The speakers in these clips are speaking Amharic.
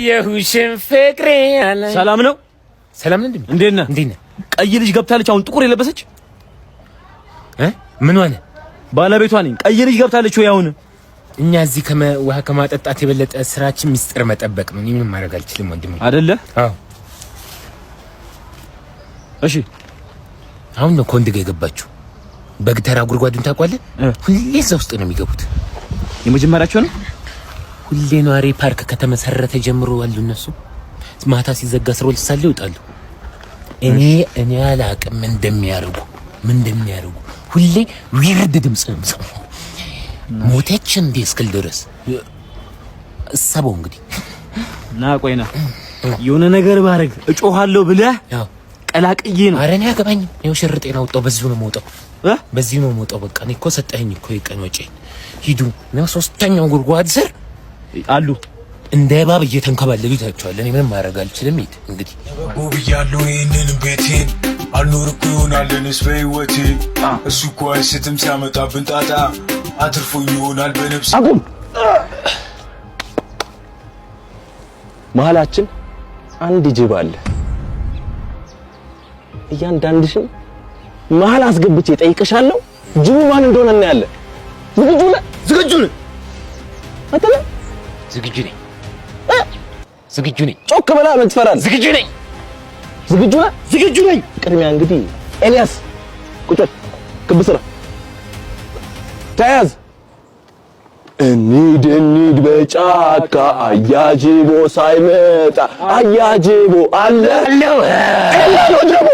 አላየሁሽም ፍቅሬ አላ ሰላም ነው? ሰላም ነው። እንዴት ነህ? እንዴት ነህ? ቀይ ልጅ ገብታለች። አሁን ጥቁር የለበሰች ምን ሆነ? ባለቤቷ ነኝ። ቀይ ልጅ ገብታለች ወይ አሁን? እኛ እዚህ ውሃ ከማጠጣት የበለጠ ስራችን ሚስጥር መጠበቅ ነው። እኔ ምንም ማድረግ አልችልም ወንድሜ። አይደለ? አዎ። እሺ። አሁን ነው ከወንድ ጋር የገባችው። በግተራ ጉድጓዱን ታውቀዋለህ? ሁሌ እዛ ውስጥ ነው የሚገቡት። የመጀመሪያቸው ነው። ሁሌ ነዋሪ ፓርክ ከተመሰረተ ጀምሮ አሉ እነሱ። ማታ ሲዘጋ 12 ሰዓት ላይ ይወጣሉ። እኔ አላቅም ምን እንደሚያደርጉ። ሁሌ weird ድምፅ ነው የምሰማው። ሞተች እንዴ እስክል ድረስ እሰበው እንግዲህ። ና ቆይ ና፣ የሆነ ነገር ባረግ እጮሃለሁ ብለህ ቀላቅዬ ነው። ኧረ እኔ አያገባኝም። ይኸው ሽርጤን አወጣሁ። በዚሁ ነው የምወጣው፣ በዚሁ ነው የምወጣው። በቃ እኔ እኮ ሰጠኸኝ እኮ የቀን ወጪ። ሂዱ ነው ሶስተኛው ጉድጓድ ስር አሉ። እንደ እባብ እየተንከባለሉ ይታቸዋል። እኔ ምንም ማድረግ አልችልም። ሂድ እንግዲህ። ብያለሁ ይህንን ቤቴን አልኖር እኮ ይሆናል እኔስ በሕይወቴ። እሱ እኮ አይስትም ሲያመጣብን ጣጣ አትርፎኝ ይሆናል በነፍስ። አቁም። መሀላችን አንድ ጅብ አለ። እያንዳንድሽን መሀል አስገብቼ ጠይቅሻለሁ። ጅቡ ማን እንደሆነ እናያለን። ዝግጁ ነህ? ዝግጁ ነኝ። አንተ ነህ? ዝግጁ ነኝ። ዝግጁ ነኝ። ጮክ በላ፣ ምን ትፈራለህ? ዝግጁ ነኝ። ዝግጁ ነህ? ዝግጁ ነኝ። ቅድሚያ እንግዲህ ኤልያስ ቁጭ በል፣ ክብ ስራ ተያዝ። እንሂድ እንሂድ በጫካ አያጅቦ ሳይመጣ፣ አያጅቦ አለ ኤላ ነው ጅቦ።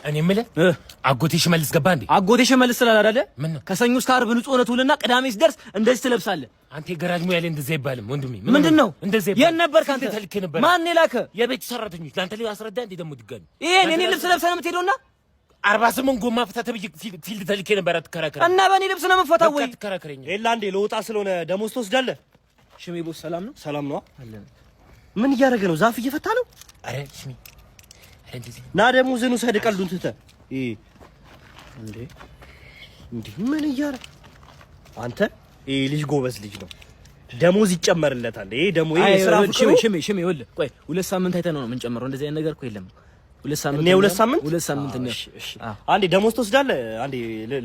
እኔ የምልህ አጎቴ ሽመልስ ገባ እንዴ? አጎቴ ሽመልስ ስላለ አይደለ? ምን ነው? ከሰኞ እስከ ዓርብ ንጹህ ሆነህ ትውልና ቅዳሜ ሲደርስ እንደዚህ ትለብሳለህ። አንተ የገራጅ ሙያ ላይ እንደዛ አይባልም ወንድሜ። ምንድን ነው? እንደዛ የት ነበርክ አንተ? ተልኬ ነበር። ማን የላከ? የቤት ሰራተኞች። ለአንተ ላይ አስረዳ እንዴ ደግሞ ድጋሚ? ይሄን የኔ ልብስ ለብሰህ ነው የምትሄደውና 48 ጎማ ፍታ ተብዬ field ተልኬ ነበር። አትከራከረኝ። እና በእኔ ልብስ ነው የምፈታው ወይ? አትከራከረኝ። ኤላ እንዴ ለወጣ ስለሆነ ደሞዝ ትወስዳለህ? ሽሜ boss ሰላም ነው? ሰላም ነው። ምን እያደረገ ነው? ዛፍ እየፈታ ነው። አረ ሽሜ፣ አረ እንደዚህ ና ደሞዝህን ውሰድ። ቀልዱን ትተህ ይሄ እንዴ እንዴ ምን እያደረገ አንተ? ይሄ ልጅ ጎበዝ ልጅ ነው። ደሞዝ ይጨመርለታል። ይሄ ደሞ ይሄ የስራ ፍቅሩ ሽሜ ሽሜ ሽሜ ይኸውልህ፣ ቆይ 2 ሳምንት አይተህ ነው የምንጨምረው። እንደዚህ አይነት ነገር እኮ የለም። 2 ሳምንት እኔ 2 ሳምንት 2 ሳምንት ነው። እሺ እሺ። አንዴ ደሞዝ ትወስዳለህ? አንዴ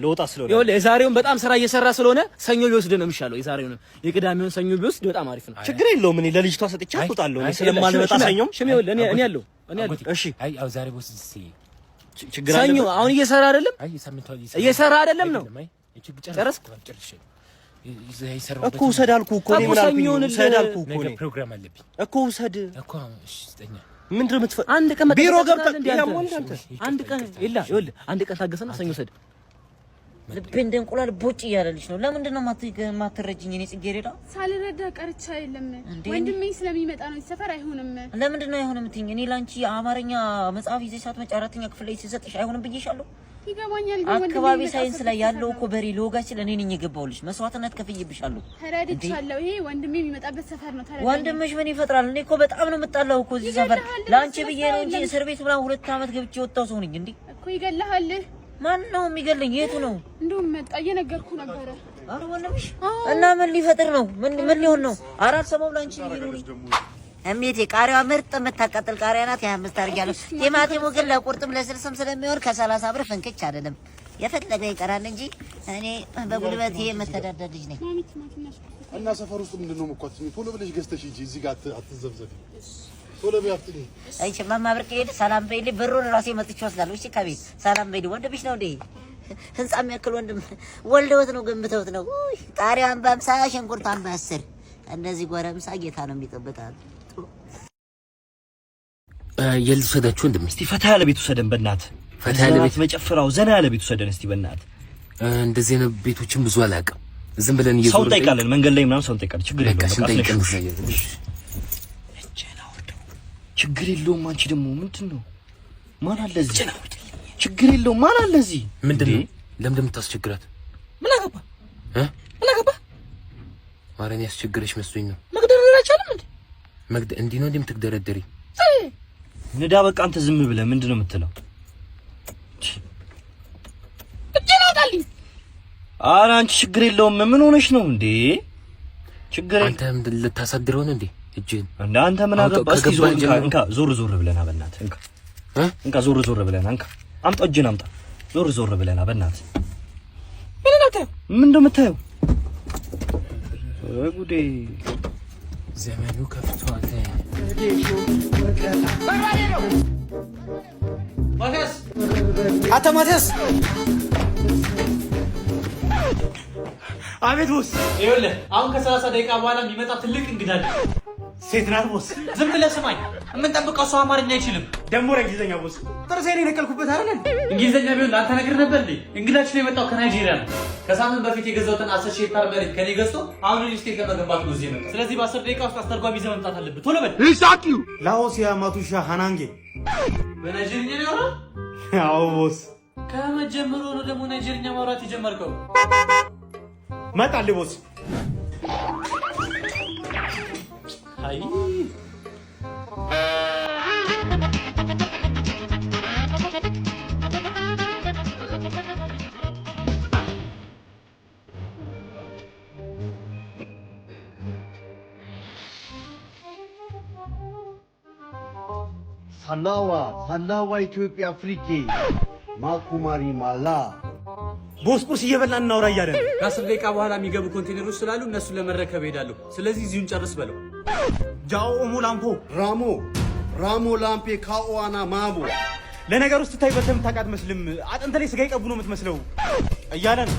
ለወጣ ስለሆነ ይኸውልህ የዛሬውን በጣም ስራ እየሰራ ስለሆነ ሰኞ ቢወስድ ነው የሚሻለው። የዛሬውን የቅዳሜውን ሰኞ ቢወስድ በጣም አሪፍ ነው። ችግር የለውም። እኔ ለልጅቷ ሰጥቻት እወጣለሁ። እኔ ስለማልመጣ ሰኞም ሽሜ ይኸውልህ እኔ አለሁ እኔ አለሁ። እሺ። አይ አው ዛሬ boss ችግር ሰኞ አለበት። አሁን እየሰራ አይደለም? አይ ሳምንቱ እየሰራ አይደለም ነው? ጨረስክ? እኮ ውሰድ አልኩህ እኮ እኔ። ምን አልኩኝ? ውሰድ አልኩህ እኮ እኔ። ፕሮግራም አለብኝ እኮ ውሰድ እኮ። እሺ ስጠኛ። ምንድን ነው የምትፈ አንድ ቀን መጠበቅ ቢሮ ገብተህ ትችላለህ እንዴ አንተ? አንተ? አንድ ቀን ይላ ይኸውልህ አንድ ቀን ታገሰና ሰኞ ውሰድ። ልቤ እንደ እንቁላል ቦጭ እያለልሽ ነው። ለምንድን ነው የማትረጂኝ? እኔ ጽጌረዳ ሳልረዳ ቀርቻ የለም። እንዴ? ወንድሜ ስለሚመጣ ነው። ሰፈር አይሆንም። ለምንድን ነው አይሆንም የምትይኝ? እኔ ለአንቺ የአማርኛ መጽሐፍ ይዘሽ ሳትመጪ አራተኛ ክፍል ላይ ሲሰጥሽ አይሆንም ብዬሻለሁ። ይገባኛል፣ ግን ወንድሜ አካባቢ የሚመጣ ሳይንስ ላይ ሰፈር ያለው ነው። እኮ በሬ ልወጋችል እኔ ነኝ የገባሁልሽ። መስዋዕትነት ከፍዬብሻለሁ። ተረድቻለሁ። ይሄ ወንድሜ የሚመጣበት ሰፈር ነው። ተረዳኝ። ወንድምሽ ምን ይፈጥራል? እኔ እኮ በጣም ነው የምጣላው እኮ እዚህ ሰፈር። ይገልሃል። ለአንቺ ብዬ ነው እንጂ የለም። እስር ቤት ምናምን 2 ዓመት ገብቼ የወጣው ሰው ነኝ። እንዴ እኮ ይገልሃል። ማን ነው የሚገለኝ? የቱ ነው? እንደውም መጣ፣ እየነገርኩ ነበረ። ኧረ ወንድምሽ እና ምን ሊፈጥር ነው? ምን ምን ሊሆን ነው? ኧረ አልሰማሁም። ለአንቺ ብዬ ነው እኔ። እሜቴ ቃሪያዋ ምርጥ የምታቃጥል ቃሪያ ናት። የ25 አድርጊያለሁ። ቲማቲሙ ግን ለቁርጥም ለስልስም ስለሚሆን ከ30 ብር ፍንክች አይደለም። የፈለገ ይቀራል እንጂ እኔ በጉልበቴ የምተዳደር ልጅ ነኝ። ማሚ ቲማቲም ያስኩት። እና ሰፈር ውስጥ ምንድን ነው መኳት? ቶሎ ብለሽ ገዝተሽ ሂጂ። እዚህ ጋር አትዘብዘፊ። ቶሎ በይ አፍጥኚ። እሺ እማማ ብርቅ ሄድ ሰላም በይልኝ። ብሩን ራሴ መጥቼ ወስዳለሁ። እሺ ከቤት ሰላም በይልኝ። ወንድምሽ ነው እንዴ? ህንጻ የሚያክል ወንድም ወልደውት ነው ገንብተውት ነው። ውይ ቃሪያዋን በ50 ሽንኩርቷን በ10 እንደዚህ ጎረምሳ ጌታ ነው የሚጠብቃት። የልውሰዳችሁ ወንድሜ? እስቲ ፈታ ያለ ቤት ውሰደን በእናትህ። ፈታ ያለ ቤት? መጨፈራው ዘና ያለ ቤት ውሰደን እስቲ በእናትህ። እንደዚህ አይነት ቤቶችን ብዙ አላውቅም። ዝም ብለን ሰው እየዞርን እንጠይቃለን፣ መንገድ ላይ ምናምን ሰው እንጠይቃለን። ችግር በቃ የለውም። በቃ ስንጠይቅ አስነሺው። እንገናኛለን። ችግር የለውም። አንቺ ደግሞ ምንድን ነው? ማን አለ እዚህ? ችግር የለውም። ማን አለ እዚህ? ምንድን ነው? ለምንድን ነው የምታስቸግራት? ምን አገባ? እ? ምን አገባ? ኧረ እኔ ያስቸግረሽ መስሎኝ ነው። መግደርደር አይቻልም እንዴ? እንዲህ ነው እንዴ የምትግደረደሪ? ንዳ በቃ። አንተ ዝም ብለህ ምንድን ነው የምትለው? እጄን አውጣልኝ። ኧረ አንቺ ችግር የለውም። ምን ሆነሽ ነው እንዴ? ችግር አንተ ምንድን ልታሳድረው ነው እንዴ? እጅህን እንደ አንተ ምን አገባ? እስኪ ዞር እንካ፣ ዞር ዞር ብለና በእናትህ እንካ፣ እንካ፣ ዞር ዞር ብለና እንካ፣ አምጣ፣ እጅህን አምጣ። ዞር ዞር ብለና በእናትህ። ምን ነው ምን እንደምታየው? ጉዴ! ዘመኑ ከፍቷል። አቶ ማቲያስ። አቤት boss። ይኸውልህ አሁን ከ30 ደቂቃ በኋላ የሚመጣ ትልቅ እንግዳ አለ። ሴት ናት boss። ዝም ብለህ ስማኝ። የምንጠብቀው ሰው አማርኛ አይችልም። ደግሞ እንግሊዘኛ boss። ጥርሴን የነቀልኩበት አይደል? እንግሊዘኛ ቢሆን ለአንተ ነገር ነበር እንዴ? እንግዳችን የመጣው ከናይጄሪያ ነው። ከሳምንት በፊት የገዛሁትን 10 ሺህ ሄክታር መሬት ከኔ ገዝቶ አሁን ሪል ስቴት ለመገንባት ነው እዚህ የመጣው። ስለዚህ በ10 ደቂቃ ውስጥ አስተርጓሚ ይዘህ መምጣት አለብህ። ቶሎ በል። ላኦሲያ ማቱሻ ሃናንጌ። በናይጄሪኛ ነው ያወራው? አዎ boss። ከመጀመሩ ነው ደግሞ ናይጄሪኛ ማውራት የጀመርከው? መጣልህ boss። አይ። ሳላዋ ሳላዋ ኢትዮጵያ አፍሪኬ ማኩማሪ ማላ። Boss ቁርስ እየበላን እናውራ እያለ ነው። ከ10 ደቂቃ በኋላ የሚገቡ ኮንቴነሮች ስላሉ እነሱን ለመረከብ እሄዳለሁ። ስለዚህ እዚሁን ጨርስ በለው። ጃኦ ኦሞ ላምፖ። ራሞ ራሞ ላምፔ ካኦዋና ማሞ። ለነገሩ ስትታይ በልተህ የምታውቅ አትመስልም። አጥንት ላይ ስጋ ይቀቡ ነው የምትመስለው እያለ ነው።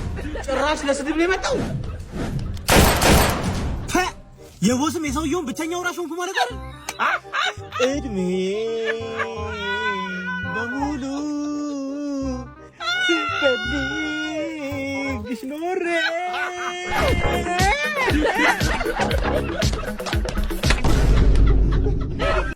ጭራሽ ለስድብ ነው የመጣው። የቦስም የሰውየውን ብቸኛ ወራሽ ሆንኩ ማለት አይደል? እድሜ በሙሉ ስፈልግሽ ኖሬ።